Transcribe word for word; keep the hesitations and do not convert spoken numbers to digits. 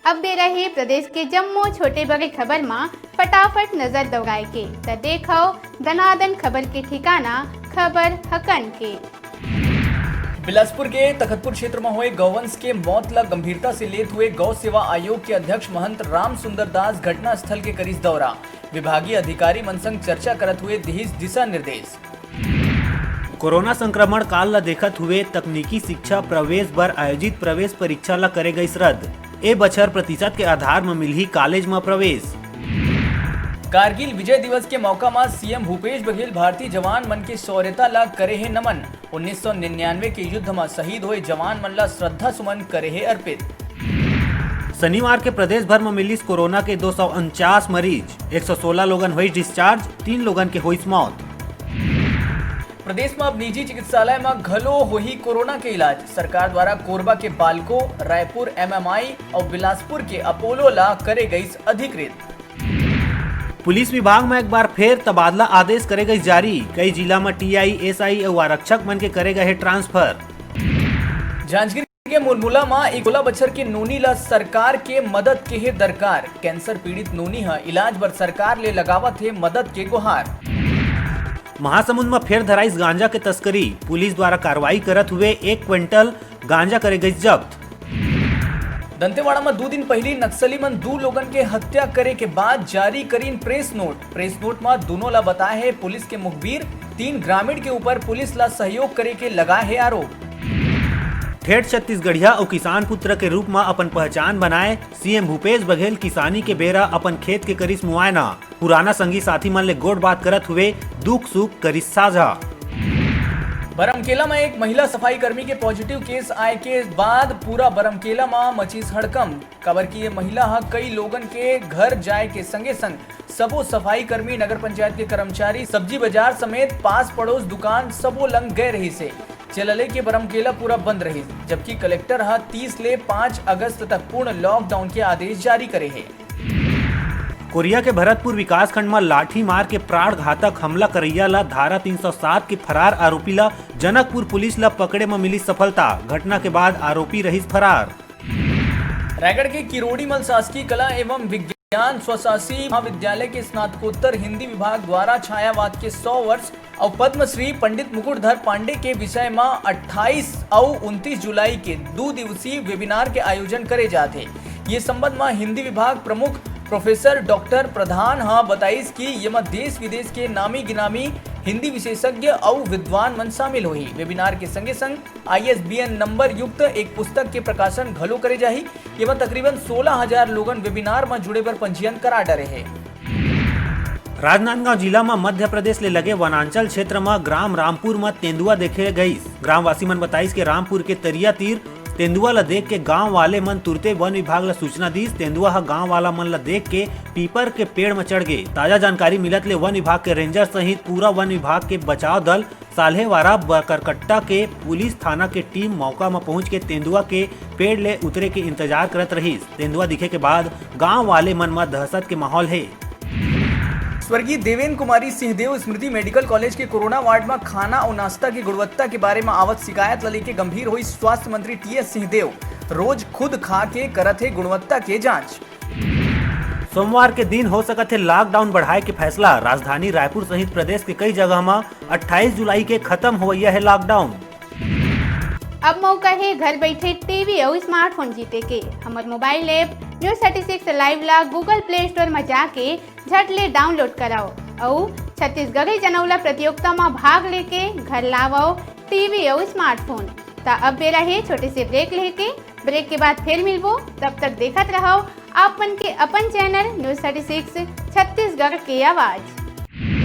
अब बेरा हे प्रदेश के जम्मो छोटे बड़े खबर म फटाफट नजर दौड़ाए के, त देखव दनादन खबर के ठिकाना, खबर हकन के। बिलासपुर के तखतपुर क्षेत्र म होए गौवंश के मौत ल गंभीरता से लेत हुए गौ सेवा आयोग के अध्यक्ष महंत राम सुंदर दास घटनास्थल के करिस दौरा। विभागीय अधिकारी मन संग चर्चा करत हुए दिहिस दिशा निर्देश। कोरोना संक्रमण काल ल देखत हुए तकनीकी शिक्षा प्रवेश बर आयोजित प्रवेश परीक्षा ल करे गइस रद्द। ए बछर प्रतिशत के आधार म मिलही कॉलेज म प्रवेश। कारगिल विजय दिवस के मौका म सीएम भूपेश बघेल भारतीय जवान मन के शौर्यता ल करे हे नमन। उन्नीस सौ निन्यानवे के युद्ध म शहीद होए जवान मन ल श्रद्धा सुमन करे हे अर्पित। शनिवार के प्रदेश भर म मिलिस कोरोना के दो सौ उनचास मरीज, एक सौ सोलह लोगन होइस डिस्चार्ज, तीन लोगन के होइस मौत। प्रदेश म अब निजी चिकित्सालय म घलो होही कोरोना के इलाज। सरकार द्वारा कोरबा के बालको, रायपुर एमएमआई अउ बिलासपुर के अपोलो ला करे गइस अधिकृत। पुलिस विभाग म एक बार फेर तबादला आदेश करे गइस जारी। कई जिला म टीआई, एसआई अउ आरक्षक मन के करे गए हे ट्रांसफर। जांजगीर के मुलमुला म एक सोलह बछर के नोनी ल सरकार के मदद के हे दरकार। कैंसर पीड़ित नोनी ह इलाज बर सरकार ले लगावत हे मदद के गुहार। महासमुंद म फेर धराइस गांजा के तस्करी। पुलिस द्वारा कार्रवाई करत हुए एक क्विंटल गांजा करे गइस जब्त। दंतेवाड़ा म दू दिन पहिली नक्सली मन दू लोगन के हत्या करे के बाद जारी करीन प्रेस नोट। प्रेस नोट म दूनों ला बताए हे पुलिस के मुखबिर, तीन ग्रामीण के ऊपर पुलिस ला सहयोग करे के लगाए हे आरोप। ठेठ छत्तीसगढ़िया अउ किसान पुत्र के रूप म अपन पहचान बनाए सीएम भूपेश बघेल किसानी के बेरा अपन खेत के करिस मुआयना। पुराना संगी साथी मन ले गोठ बात करत हुए दुख सुख करिस साझा। बरमकेला म एक महिला सफाई कर्मी के पॉजिटिव केस आए के बाद पूरा बरमकेला म मचिस हड़कंप, काबर कि ये महिला ह कई लोगन के घर जाए के संगे संग सबो सफाई कर्मी, नगर पंचायत के कर्मचारी, सब्जी बाजार समेत पास पड़ोस दुकान सबो लंग गए रहिस हे, जेला लेके बरमकेला पूरा बंद रहिस, जबकि कलेक्टर ह तीस ले पाँच अगस्त तक पूर्ण लॉकडाउन के आदेश जारी करे हे। कोरिया के भरतपुर विकासखंड म लाठी मार के प्राण घातक हमला करैया ल धारा तीन सौ सात के फरार आरोपी ल जनकपुर पुलिस ल पकड़े म मिली सफलता। घटना के बाद आरोपी रहिस फरार। रायगढ़ के किरोड़ीमल शासकीय कला एवं विज्ञान स्वशासी महाविद्यालय के स्नातकोत्तर हिंदी विभाग द्वारा छायावाद के सौ वर्ष अउ पद्मश्री पंडित मुकुटधर पांडे के विषय म अट्ठाईस अउ उनतीस जुलाई के दू दिवसीय वेबिनार के आयोजन करे जात हे। ये संबंध म हिंदी विभाग प्रमुख प्रोफेसर डॉक्टर प्रधान ह बताइस कि येमा देश विदेश के नामी गिनामी हिंदी विशेषज्ञ अउ विद्वान मन शामिल होही। वेबिनार के संगे संग आईएसबीएन नंबर युक्त एक पुस्तक के प्रकाशन घलो करे जाही। येमा तकरीबन सोलह हजार लोगन वेबिनार म जुड़े बर पंजीयन करा डरे हे। राजनांदगांव जिला म मध्य प्रदेश ले लगे वनांचल क्षेत्र म ग्राम रामपुर म तेंदुआ देखे गईस। ग्रामवासी मन बताइस के रामपुर के तरिया तीर तेंदुआ ल देख के गांव वाले मन तुरते वन विभाग ल सूचना दीस। तेंदुआ ह गांव वाला मन ल देख के पीपर के पेड़ म चढ़ गे। ताजा जानकारी मिलत ले वन विभाग के रेंजर सहित पूरा वन विभाग के बचाव दल साल्हेवारा बकरकट्टा के पुलिस थाना के टीम मौका म पहुंच के तेंदुआ के पेड़ ले उतरे के इंतजार करत रहिस। तेंदुआ दिखे के बाद गांव वाले मन म दहशत के माहौल हे। स्वर्गीय देवेन कुमारी सिंहदेव स्मृति मेडिकल कॉलेज के कोरोना वार्ड म खाना अउ नाश्ता के गुणवत्ता के बारे म आवत शिकायत ल लेके गंभीर होई स्वास्थ्य मंत्री टीएस सिंहदेव। रोज खुद खा के करत हे गुणवत्ता के जांच। सोमवार के दिन हो सकत हे लॉकडाउन बढ़ाए के फैसला। राजधानी रायपुर सहित प्रदेश के कई जगह म अट्ठाईस जुलाई के खत्म होवइया हे लॉकडाउन। अब मौका हे घर बैठे टीवी अउ स्मार्टफोन जीते के। हमर mobile app news thirty six live ला Google Play Store म जाके झट ले डाउनलोड कराओ अउ छत्तीसगढ़ी जनौला प्रतियोगिता म भाग लेके घर लावव टीवी अउ स्मार्टफोन। त अब बेरा हे छोटे से ब्रेक लेके। ब्रेक के बाद फिर मिलबो, तब तक देखत रहव आप मन के अपन channel news thirty six Chhattisgarh के आवाज।